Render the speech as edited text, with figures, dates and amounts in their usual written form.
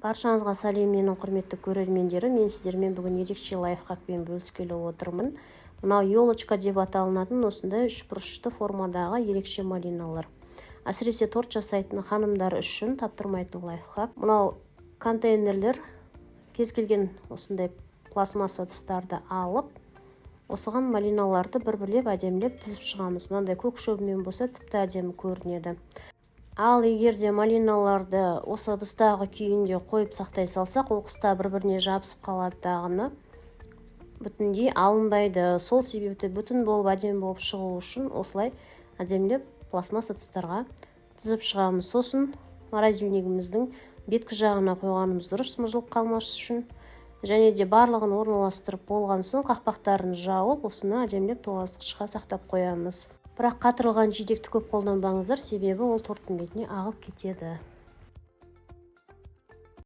Баршаңызға сәлем, менің құрметті көрермендерім! Мен сіздермен бүгін ерекше лайфхакпен бөліскелі отырмын. Мынау елочка деп аталынатын осындай үшбұрышты формадағы ерекше малиналар, әсіресе торт жасайтын ханымдар үшін таптырмайтын лайфхак. Мынау контейнерлер, кез келген осындай пластмасса ыдыстарды алып, осыған малиналарды бір бірлеп әдемілеп тізіп шығамыз. Мынандай көк шөбімен болса, тіпті әдемі көрінеді. Ал егер де малиналарды осы ыдыстағы күйінде қойып сақтай салсақ, ол қыста бір біріне жабысып қалады дағыны, бүтіндей алынбайды. Сол себепті бүтін болып, әдемі болып шығу үшін осылай әдемілеп пластмасс ыдыстарға тізіп шығамыз. Сосын морозильнигіміздің беткі жағына қойғанымыз дұрыс, мыжылып қалмас үшін. Және де барлығын орналастырып болған соң, қақпақтарын жауып, осыны әдемілеп тоңазытқышқа сақтап қоямыз. Бірақ қатырылған жидекті көп қолданбаңыздар, себебі ол торттың бетіне ағып кетеді.